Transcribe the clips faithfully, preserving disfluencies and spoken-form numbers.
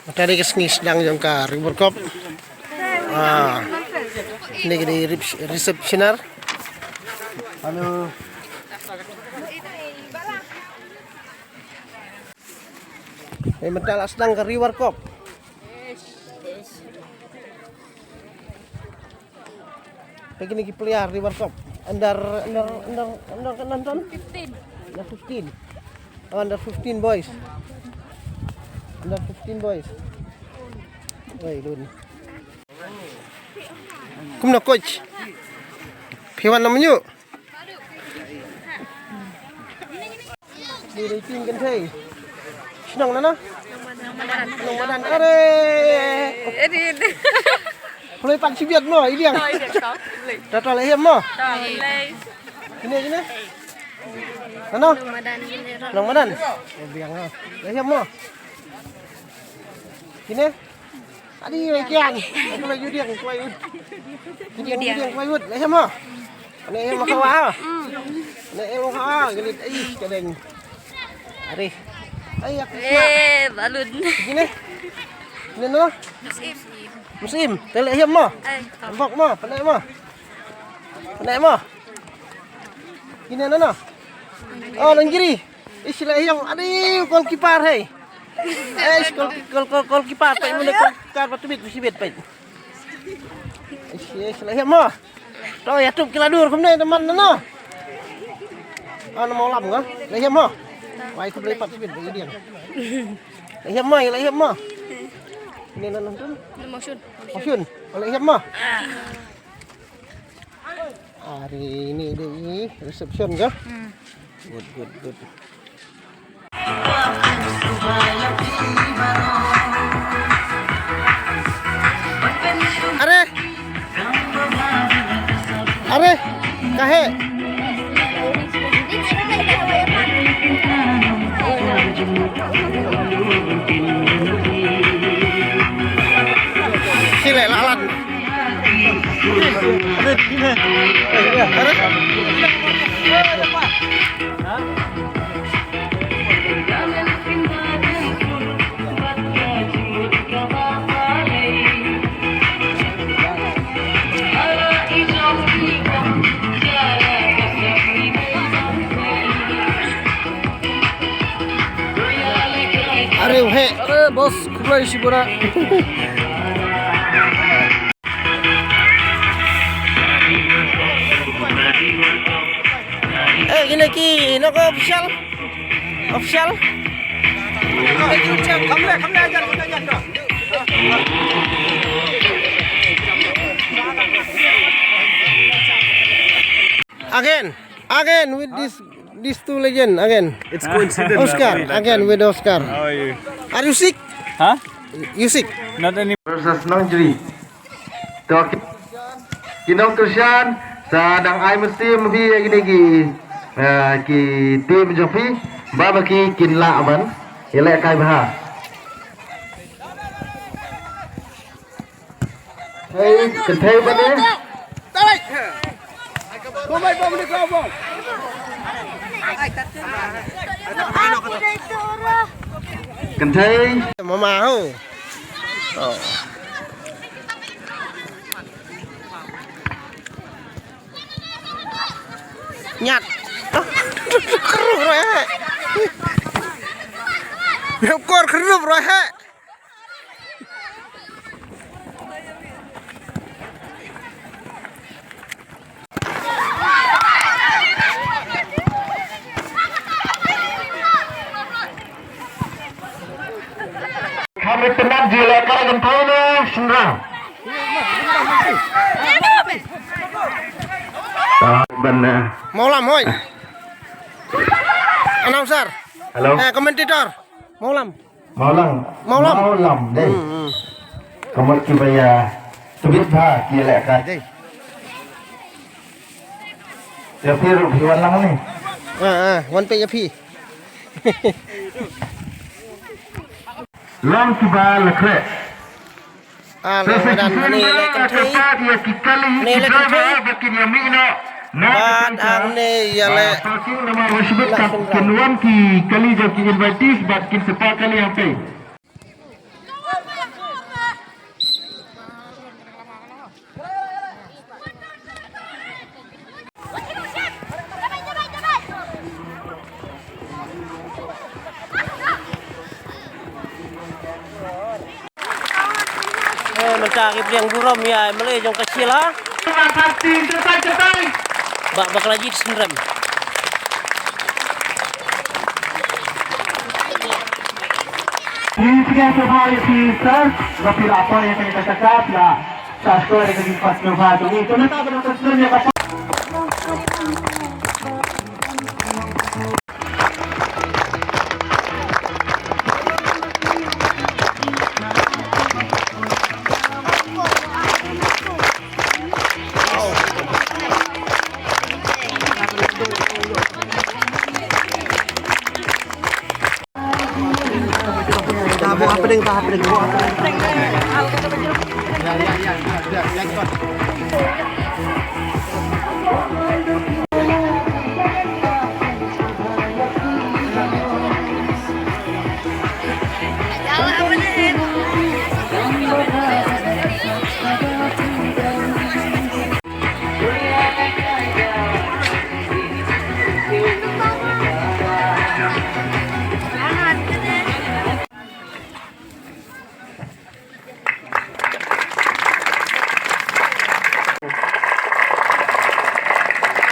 Mynta dei ka sngi sdang jong ka River Cup. Ah, kine ki dei rep-, receptioner. Hello. Eh, mynta la sdang ka River Cup. Peit kine ki player River Cup. Under, under, under, under ka nonton? Fifteen. Under fifteen. Oh, under fifteen boys. Under fifteen boys. Oi, lun. Kumno coach? Phi wan na mynnyuh? Ni dei team kynthei. Shnong nano? Nong Madan. Are. Khublei pat shibit mo, i liang. To to, la hiam mo. Kine, kine. Nano? Nong Madan. Oh, biang ha. La hiam mo. Kine. Adi, wei kiang. Aku lagi udiang, kuai ud. Udiang, kuai ud. Lah mo. Ane em ka wa. Ane em ka wa. Gelit ai, kadeng. Ari. Ai, aku. Eh, balun. Kine. Kine no. Musim. Musim. Tele em mo. Ai. Bok mo, pene mo. Pene mo. Kine no no. Oh, Nanggiri. Ish, la hiam, adi, goalkeeper, hey. Ish, goal, goal, goal, goalkeeper, peit, mane goalkeeper, patbit, patbit, peit. Ish, ish, la hiam mo. To, ïa tup ki la dur kumne, teman, no, no. Ah, na Mawlam, ka? La hiam mo. Wai, tu boleh patbit, bagi dia. La hiam mo, la hiam mo. Ini, no, no, tu. Maksud. Maksud. La hiam mo. Hari ini dei reception kah? Hmm. Good, good, good. Are. Are. Kahe. Sile lalan. Are, he. Are, boss, khublei shibun. Eh, kine ki, no ko official? Official? Again, again with this, these two legend again. It's coincidence. Oscar, again with Oscar. How are you? Are you sick? Huh? You sick? Not any. Versus Nongjri. To ki, ki nongkyrshan, sa dang ai mynsiem phi ïa kine ki, eh, ki team jong phi, ba ma ki kin lah ban ïalehkai bha. Hei, kynthei ba ne? Kynthei. Mama ho. Oh. Ñiat. Kyrdup roi he. Ñiat kor kyrdup roi he. Kami penat jilaka gentau na sendra. Tahu benar. Mawlam hoi. Announcer. Hello. Eh, commentator. Mawlam. Mawlam. Mawlam. Mawlam dei. Hmm, hmm. Ka mut kiba ïa tbit bha ki ïalehkai. Dei. Ïa phi ruh phi wan lang ne. Ah, ah, wan peit ïa phi. Long kiba la khreh. Ah, long madan, ne leh kynthei. Ne leh kynthei. Bad ang ne ïaleh. Parking namar wa shibit ka kin wan ki kali jong ki invitees bad kin sepa kali hangtei. Eh, mynta ki pdiang burom ïa i M L A jong ka Shella. Ba, ba ka la jied synrem. Phi pdiang sngewbha ïa phi sir, ba phi la poi ïa kane ka jaka, phi la sa sngewbha ïa ka jingpynpaw sngewbha jong ngi. To mynta ba dang pynslem ïa ka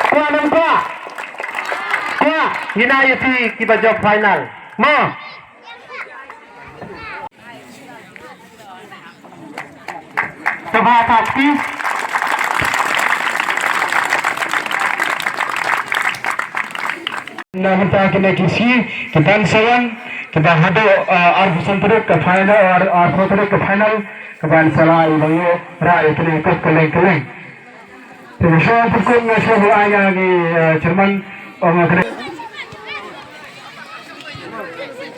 Kwah nang kwah. Kwah, ngi na ïa phi kiba jop final. Mo. Sngewbha pat phi. Na mynta kine ki sngi, ki ban sa wan, ki ban haduh, uh, arphew san tarik ka final, ar-, arphew tarik ka final, ka ban sa lah ïa ban ïoh rah ïa kine ki cup kylleng kylleng. Te shuwa pyrkhat nga shuwa ba ai nga ngi, eh, chairman, ong nga kane.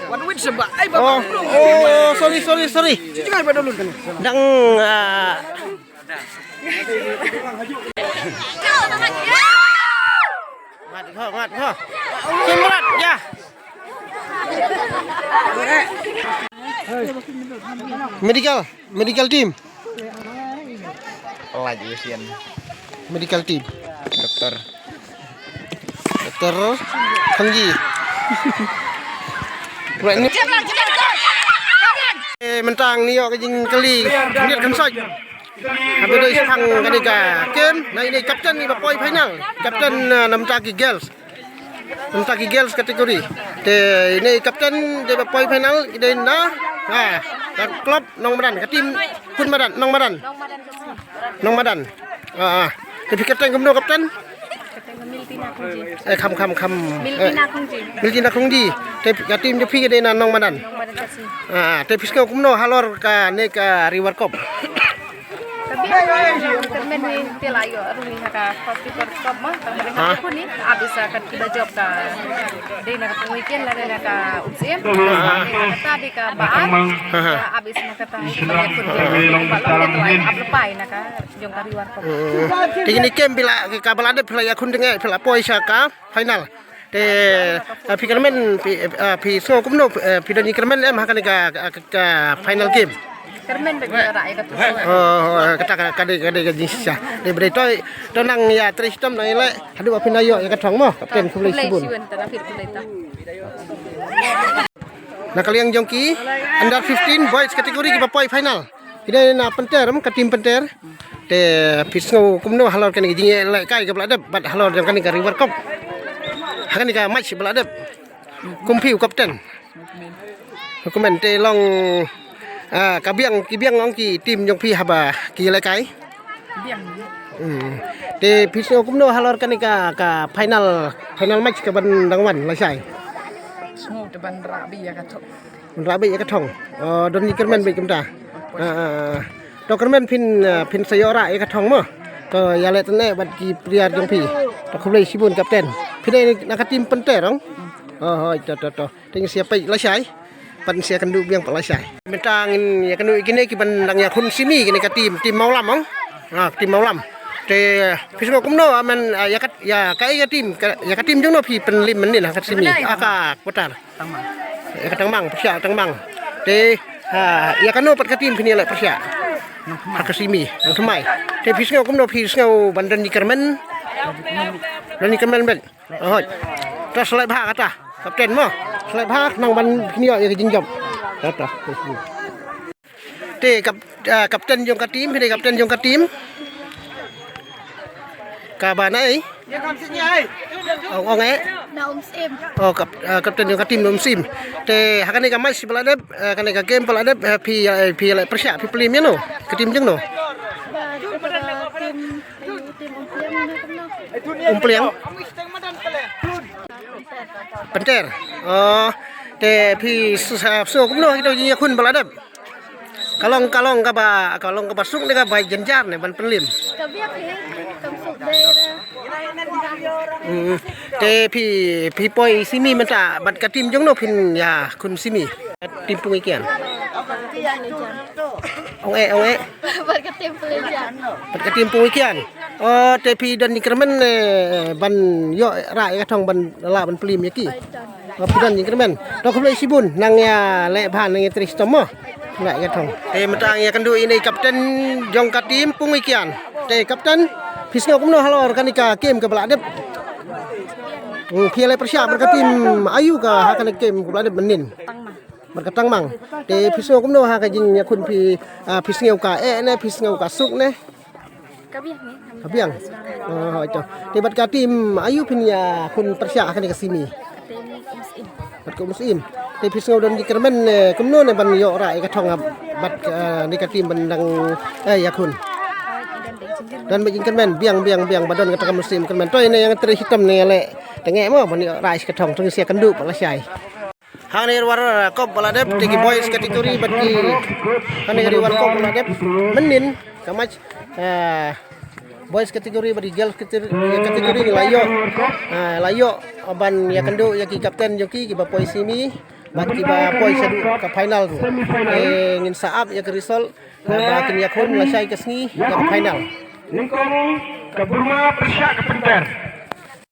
Wan wit seba, ai ba. Oh, oh, sorry, sorry, sorry. Sini ai ba dulu kane. Dang, ah. Ngat ho, ngat ho. Simrat, ya. Medical. Medical team. Laj Asian. Medical team. Doktor. Doktor Khangji. Right ni. Eh, mynta ngi ïoh ka jingkylli. Ngi kan soi. Haba dei shaphang kane ka kem, na ine i captain iba poi final. Captain, eh, na bynta ki girls. Mynta ki girls category. Te ine i captain dei ba poi final, dei na, ha, ka club Nongmadan, ka team Khun Madan, Nongmadan. Nongmadan. Ah, ah. Te phi captain kumno captain? Captain Miltina Khongji. Eh, kham, kham, kham. Miltina Khongji. Miltina Khongji. Te ka team jong phi dei na Nongmadan. Nongmadan F C. Ah, te phi sngew kumno halor kane ka River Cup? Ka biang, ka biang kyrmen hi te la ïoh rung hi ha ka first River Cup ma, tang ba dei ha ka khun hi, ap isa kat kiba jop ka dei na ka pung weekend lane na ka um syiem. Dei na kata dei kaba ap, ap isa na kata hi kaba dei khun, ba long te te la ap lepai na ka jong ka River Cup. Te kine kem phi la, kaba la dep phi la ïakhun tyngai, phi la poi sha ka final. Te, ah, phi kyrmen, phi, ah, phi sngew kumno, eh, phi don jingkyrmen em ha kane ka, ka, ka final game? Kyrmen bad ïa ka tu. Oh, oh, kata ka, ka dei, ka dei ka jingshisha. Dei bad to, to nang ïa trei shitom nang ïa leh haduh ba phin ïoh ïa ka thong mo, Captain, khublei shibun. Khublei shibun, ta na phi khublei ta. Na ka liang jong ki under fifteen boys category kiba poi final. Ki dei na Panther, em, ka team Panther. Te phi sngew kumno halor kane ka jingïalehkai kaba la dep bad halor jong kane ka River Cup? Ha kane ka match ba la dep. Kum phi u captain. Kumne te long, ah, ka biang, ki biang long ki team jong phi haba ki ïalehkai. Biang. Hmm. Te phi sngew kumno halor kane ka, ka final, final match ka ban dang wan lashai? Sngew te ban rah beit ïa ka thong. Ban rah beit ïa ka thong. Oh, don jingkyrmen beit kumta. Ah, ah, ah. To kyrmen phin, ah, phin sa ïoh rah ïa ka thong mo. To ïaleh tynneh bad ki player jong phi. To khublei shibun captain. Phi dei na ka team Panther ong? Oh, hoi, to, to, to. Te ngin sa ïa peit lashai. Pat ngin sa ïakynduh biang pat lashai. Mynta ngin ïakynduh ïa kine ki ban dang ïakhun semi kine ka team, team Mawlam ong. Ha, team Mawlam. Te phi sngew kumno, ah, men, ah, ïa ka, ïa ka, ïa ka team, ka, ïa ka team jong no phi pynlip mynnin ha ka semi. Ah, ka quarter. Tangmang. Ïa ka Tangmang, pyrshah Tangmang. Te, ha, ïa kano pat ka team phin ïaleh pyrshah? Nongthymmai. Ha ka semi, Nongthymmai. Te phi sngew kumno, phi sngew ban don jingkyrmen? Don jingkyrmen beit. Hooid. To sngewbha kata. Captain mo. Sngewbha nang ban phin ïoh ïa ka jingjop. Tata. Te kap, ah, kapten jong ka team, phi dei kapten jong ka team. Kaba na ei? Ong, ong eh? Na Umsim. Oh, kap, ah, kapten jong ka team na Umsim. Te ha kane ka match ba la dep, ah, kane ka game ba la dep, ah, phi, ah, phi la pyrshah, phi plie ïano ka team jong no? Ba, ba, team, team Umpliang na kumno? Umpliang? Pynter. Oh, te phi sa, so kumno kito jingïakhun ba la dep? Ka long, ka long kaba, ka long kaba suk ne kaba jynjar ne ban pynliem? Ka biang hi, kam suk dei da. Hmm. Te phi, phi poi semi mynta bad ka team jong no phin ïakhun semi? Team Pung Ikian. Ong eh, ong eh. Bad ka team Pelijan. Bad ka team Pung Ikian. Oh, te phi don jingkyrmen, eh, ban ïoh rah ïa ka thong ban lah ban plie ïa ki. Oh, phi don jingkyrmen. To khublei shibun nang ïa leh bha nang ïa trei shitom mo. Lah ïa ka thong. Te mynta ngi ïakynduh ïa i kapten jong ka team Pung Ikian. Te kapten, phi sngew kumno halor kane ka game kaba la dep? Hmm, phi leh pyrshah bad ka team aïu ka ha kane ka game kaba la dep mynnin? Bad ka Tangmang. Te phi sngew kumno ha ka jingïakhun phi, ah, phi sngew ka eh ne, phi sngew ka suk ne? Ka biang ni. Ka biang. Oh, ito. Te bad ka team aïu phin ïakhun pyrshah ha kane ka semi? Ka team Umsim. Bad ka Umsim. Te phi sngew don jingkyrmen, eh, kumno ne ban ïoh rah ïa ka thong bad, eh, ne ka team ban dang, eh, ïakhun? Don ba jingkyrmen, biang, biang, biang, ba don kata ka mynsiem kyrmen. To ïa ne ïa nga trei shitom ne ïa leh tang eh mo ban ïoh rah ïa ka thong, to ngin sa ïakynduh pat lashai. Hangne ruh war, uh, kop ba la dep, te ki boys category bad ki, hangne ruh war kop ba la dep. Mynnin ka match, uh, boys category bad ki girls category, category ngi la ïoh, uh, la ïoh ban ïakynduh ïa ki captain jong ki, kiba poi semi bad kiba poi shaduh ka final ruh. Eh, ngin sa ap ïa ka result, uh, ba kin ïakhun lashai ka sngi ïa ka final. Nyngkong ka Burma pyrshah ka Pynter.